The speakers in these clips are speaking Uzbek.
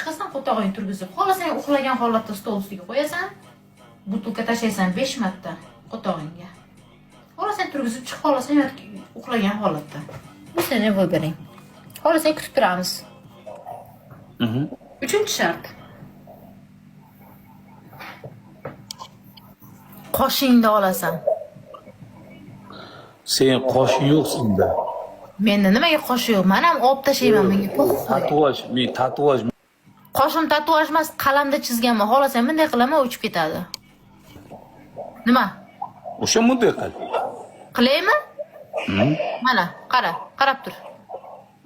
Chiqasan qo'tog'ingni turgizib. Xohlasang uxlagan holatda stol ustiga qo'yasan. Butilka tashlaysan 5 marta qo'tog'ingga. Xohlasang turgizib chiq, xohlasang uxlagan holatda. Bu seni выбоring. Xohlasang kutib turamiz. Uchinchi shart. Qoshingni olasan. Sen qoshing yo'q senda. Menda nimaga qoshi yo'q? Men ham olib tashlayman, menga po'x. Tatuaj, men tatuaj. Qoshim tatuaj emas, qalamda chizganman. Xohlasang bunday qilaman, o'chib ketadi. Nima? O'sha bunday qil. Qilaymi? Mana, qara, qarab tur.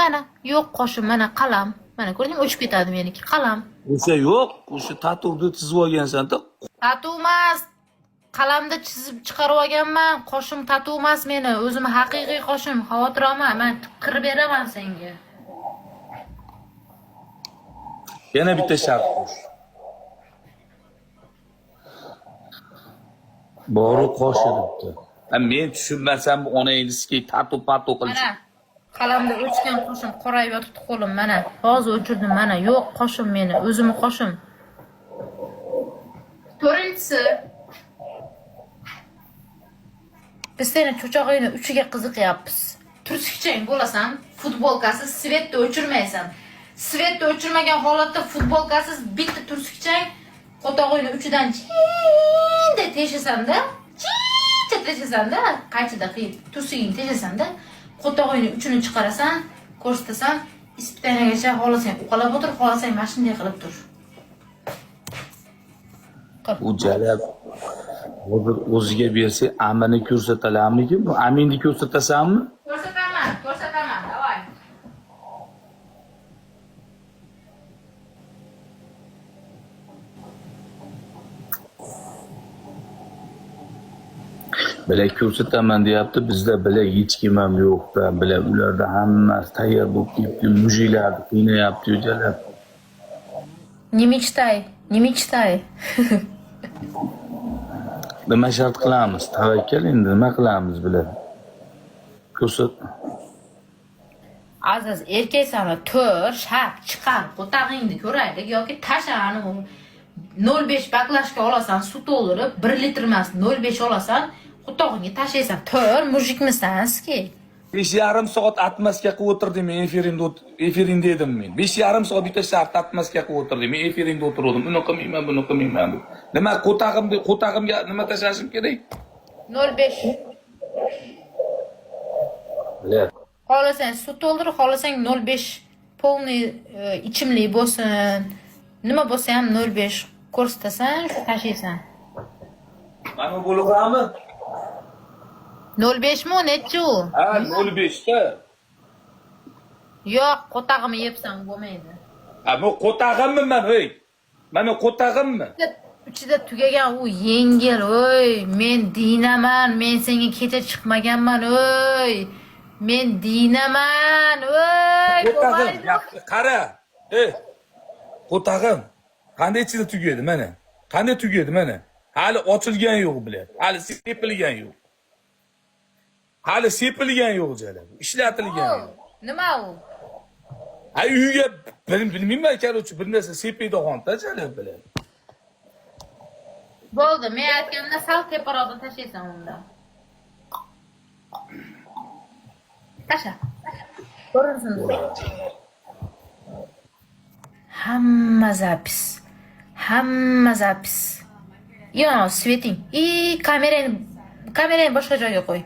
Mana, yo'q qoshim, mana qalam. Mana ko'rdingmi, o'chib ketadi meniki, qalam. O'sha yo'q, o'sha tatuvni chizib olgansan-da. Tatu emas. Qalamda chizib chiqarib olganman. Qoshim tatu emas meni, o'zim haqiqiy qoshim. Xavotir olma, men qirib beraman senga. Yana bitta shart qo'sh. Boru qoshi debdi. Ha, men tushunmasam bu onangni sikay tatu patu qilish. Mana qalamda o'chgan qoshim qorayib yotibdi qo'lim, mana. Hozir o'chirdim, mana. Yo'q qoshim meni, o'zimni qoshim. To'rtinchisi. Biz seni cho'chog'ingni uchiga qiziqyapmiz. Tursikchang bo'lasan, futbolkasiz svetni o'chirmaysan. Svetni o'chirmagan holatda futbolkasiz bitta tursikchang qo'tog'ingni uchidan chinday teshasan-da, chincha teshasan-da, qaychida qiyib tursigingni teshasan-da, qo'tog'ingni uchini chiqarasan, ko'rsatasan, ispitaniyagacha xohlasang uqalab o'tir, xohlasang mana shunday qilib tur. Bu jalab hozir o'ziga bersa amini ko'rsatalarmikin? Bu aminni ko'rsatasanmi? Ko'rsataman, ko'rsataman, давай. Bila ko'rsataman deyapti, bizda bila hech kim ham yo'qda, bila ularda hammasi tayyor bo'lib ketdi, mujiklarni qiynayapti jalab. Не мечтай, не мечтай. Nima shart qilamiz? Tavakkal endi nima qilamiz bila? Ko'rsat. Aziz, erkaksan, tur, shart chiqar, qo'tag'ingni ko'raylik yoki tashani 0.5 baklashka olasan, suv to'ldirib, 1 litr emas, 0.5 olasan, qo'tog'ingga tashlaysan. Tur, mujikmisan, ski. 5,5 soat atmaska qilib o'tirdim men efirimda efiringda edim men. 5,5 soat bitta shart atmaska qilib o'tirdim. Men efiringda o'tirdim. Uni qilmayman, buni qilmayman deb. Nima qo'tag'imga, qo'tag'imga nima tashlashim kerak? 0.5. Bila. Xohlasang suv to'ldir, xohlasang 0.5 полный ichimlik bo'lsin. Nima bo'lsa ham 0.5 ko'rsatasan, shu tashlaysan. Mana bu bo'lg'ami? 0.5 mi, nechi u? Ha, 0.5 ta. Yo'q, qo'tag'imni yebsan, bo'lmaydi. Ha, bu qo'tag'immi man, hey? Mana qo'tag'immi? Ichida tugagan u yengil, oy, men dinaman, men senga kecha chiqmaganman, oy. Men dinaman, oy. Qo'tag'im, yaxshi, qara. Ey. Qo'tag'im. Qanday ichida tugaydi mana? Qanday tugaydi mana? Hali ochilgan yo'q bular. Hali sepilgan yo'q. Hali sepilgan yo'q jalab. Ishlatilgan yo'q. Nima u? Ha, uyga bilmayman, короче, bir narsa sepiydigan-da jalab bilan. Bo'ldi, men aytganimda sal teparoqdan tashlaysan unda. Tasha. Ko'rinsin. Hamma запись. Hamma запись. Yo, sveting. I kamerani boshqa joyga qo'y.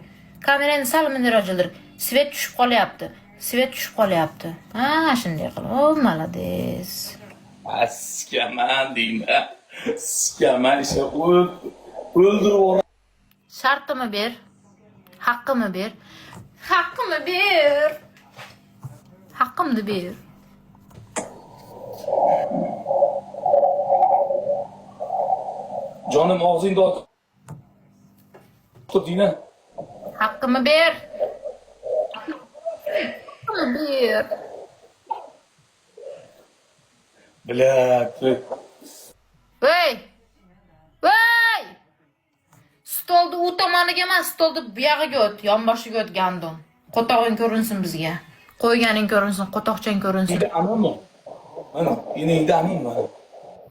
Kamerani sal mundaroq jildir. Svet tushib qolyapti. Svet tushib qolyapti. Ha, shunday qil. O, молодец. Ha, sikaman deyman. Sikaman isha o'ldirib yuboraman. Shartimni ber. Haqqimni ber. Haqqimni ber. Haqqimni ber. Jonim og'zingda ot. Tur dina. Haqqimni ber. Haqqimni ber. Блядь. Voy! Voy! Stolni u tomoniga emas, stolni bu yog'iga o't, yonboshiga o't, гандон. Qo'tog'ing ko'rinsin bizga. Qo'yganing ko'rinsin, qo'toqchang ko'rinsin. Anami? Mana enangda amin mana.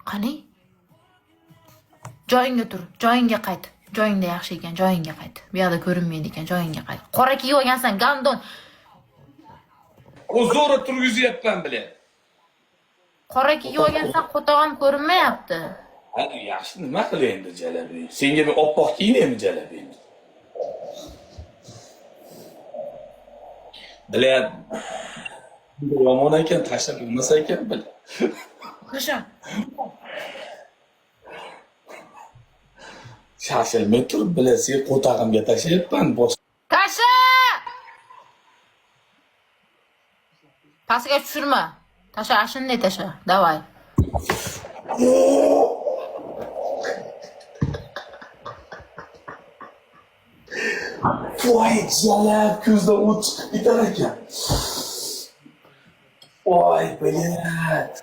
Qani? Joyingga tur, joyingga qayt. Joyingda yaxshi ekan, joyingga qayt. Bu yoqda ko'rinmaydi ekan, joyingga qayt. Qora kiyib olgansan, гандон. O'zora turgizyapman, блядь. Qora kiyib olgansan, qo'tog'im ko'rinmayapti. Hadi yaxshi, nima qilay endi, jalabi? Senga men oppoq kiyinaymi, jalabi? Блядь. Yomon ekan, tashlab bo'lmasa ekan, блядь. Tasha. Shoshilmay turib, блядь, sen qo'tag'imga tashlayapman. Bosh Tasha! Pastga tushirma. Tasha, ashunday tasha. Давай. Voy jalab, ko'zdan o't chiqib ketar ekan. Voy, блядь.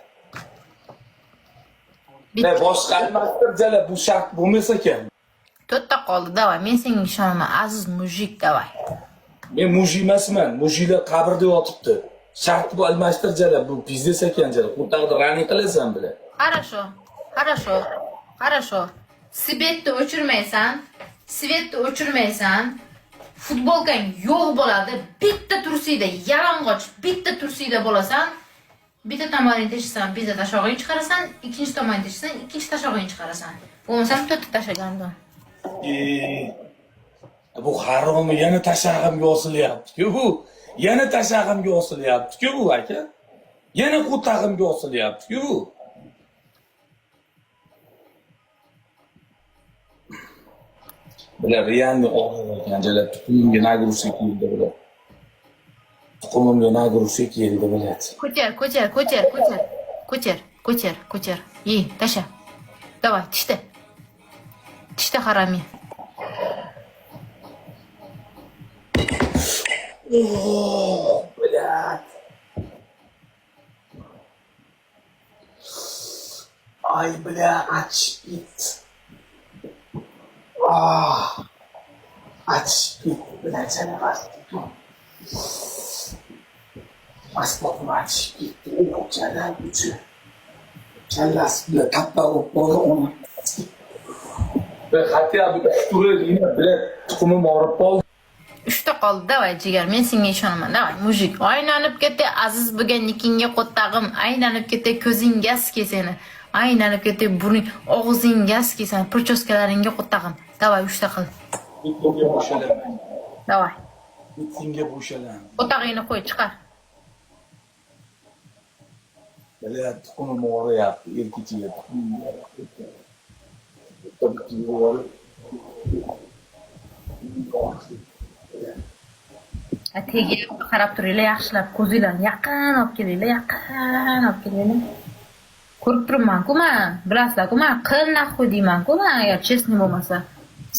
Bitta. Ne boshqa almashtir, jalab, bu shart bo'lmas ekan. To'rtta qoldi, давай. Men senga ishonaman, aziz мужик, давай. Men мужик emasman. Мужик lar qabrda yotibdi. Shart bu almashtir, jalab, bu biznes ekan, jalab. Qo'tag'da running qilasan, блядь. Хорошо. Хорошо. Хорошо. Свет ni o'chirmaysan. Свет ni o'chirmaysan. Futbolkang yo'q bo'ladi. Bitta trusiyda yalang'och, bitta trusiyda bo'lasan. Bitta tomonini teshasan, bitta tashog'ingni chiqarasan, ikkinchi tomonini teshasan, ikkinchi tashog'ingni chiqarasan. Bo'lmasam to'rtta tashagandan. E, bu haromi yana tashag'imga osilyapti-ku bu. Yana tashag'imga osilyapti-ku bu, aka. Yana qo'tag'imga osilyapti-ku bu. Bular реально og'ir ekan, jalab, tuqumimga нагрузка keldi, bular. Tuqumimga нагрузка keldi, блядь. Ko'tar, ko'tar, ko'tar, ko'tar. Ko'tar, ko'tar, ko'tar. Ye, tasha. Давай, tishda. Tishda, harami. Oh, блядь. Ay, бля, ach it. Ah. Ach it, бля, janavar. Asbobim achishib ketdi. Oh, jalab uchi. Kallasi bilan tappa bo'lib qoldi ona. Хотя бы uch turi, блядь, tuqumim og'rib qoldi. Uchta qoldi, давай, jigar, men senga ishonaman. Давай, мужик. Aylanib ketdi, aziz bo'lgan nikinga qo'ttag'im. Aylanib ketdi, ko'zingga ski seni. Aylanib ketdi, burning, og'zingga ski seni. Прическа laringga qo'ttag'im. Давай, uchta qil. Bitimga bo'shalaman. Давай. Bitimga bo'shalaman. Qo'tag'ingni qo'y, chiqar. Блядь, tuqumim og'riyapti, erkichiga tuqumim og'riyapti. Bitta bitta borib. Tegi qarab turinglar, yaxshilab ko'zinglarni yaqin olib kelinglar, yaqin olib kelinglar. Ko'rib turibman-ku man, bilasizlar-ku man qil нахуй deyman-ku man, agar честный bo'lmasa.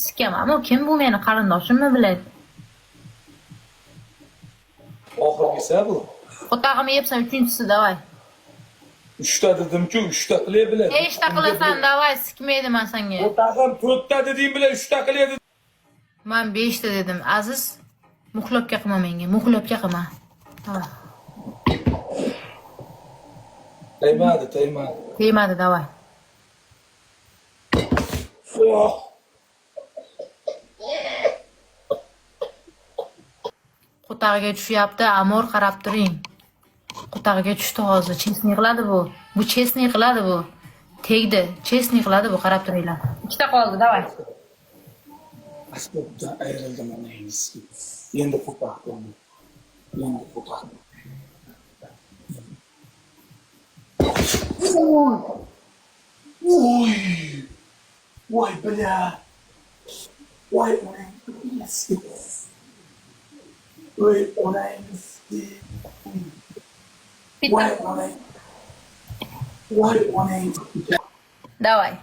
Sikamanmi, kim bu, meni qarindoshimmi, biladi. Oxirgisi bu. Qo'tag'imni yebsan, uchinchisi, давай. Uchta dedim-ku, uchta qilay, блядь. Beshta qilasan, давай, sikmaydi man senga. Qo'tag'im to'rtta deding, блядь, uchta qilay dedim. Man beshta dedim, aziz. Muxlabga qilma menga, muxlabga qilma. Давай. Tegmadi, tegmadi. Tegmadi, давай. Oh. Qo'tag'iga tushyapti, Amor, qarab turing. Qo'tag'iga tushdi hozir. Честный qiladi bu. Bu честный qiladi bu. Tegdi. Честный qiladi bu, qarab turinglar. Ikkita qoldi, давай. Asbobdan ayrildim, onangiz. Endi qo'taq. Endi qo'taq. Voy. Voy. Voy, бля. Voy onangiz. Voy onangiz. Voy onang. Voy onang. Давай.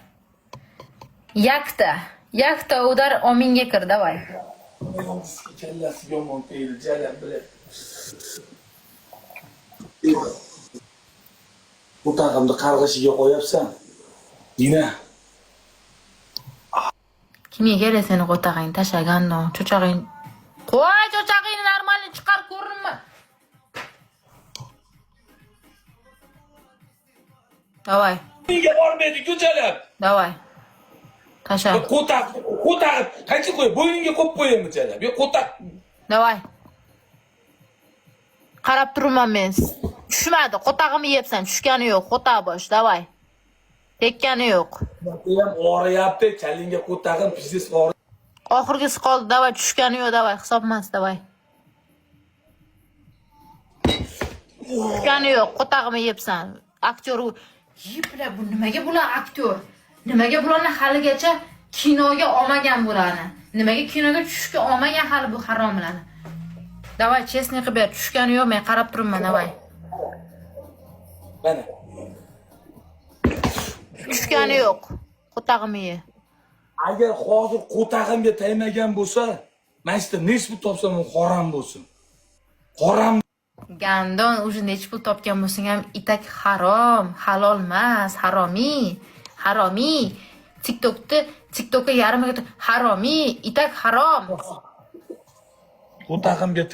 Yakta. Yakta удар ominga kir, давай. Kallasi yomon tegdi, jalab, блядь. Qo'tag'imni qarg'ishiga qo'yapsan. Dina. Kimga kerak seni qo'tag'ing, tashagan cho'chag'ing. Qo'y cho'chag'ingni, нормально chiqar, ko'rinma. Давай. Menga bormaydi-ku, jalab. Давай. Tasha. Qo'taq, qo'taq, qancha qo'y, bo'yningga qo'yib qo'yaymi, jalab? Yo, qo'taq. Давай. Qarab turibman men. Tushmadi. Qo'tag'imni yebsan. Tushgani yo'q. Qo'taq bosh. Давай. Tekkani yo'q. Ham og'riyapti, kallangga qo'tag'im, пиздец og'riyapti. Oxirgisi qoldi. Давай, tushgani yo'q. Давай, hisob emas, давай. Tushgani yo'q. Qo'tag'imni yebsan. Aktyor yibla, bu nimaga bular aktyor? Nimaga bularni haligacha kinoga olmagan bularni? Nimaga kinoga tushishga olmagan hali bu haromlarni? Давай, честный qilib ber. Tushgani yo'q, men qarab turibman, давай. Mana. Tushgani yo'q. Qo'tag'imni ye. Agar hozir qo'tag'imga tegmagan bo'lsa, mana shu yerda nech pul topsam ham harom bo'lsin. Harom. Гандон, уже nechi pul topgan bo'lsang ham itak harom, halol emas, haromiy, haromiy. TikTokda, TikTokka yarmiga haromiy, itak harom. Qo'tag'imga.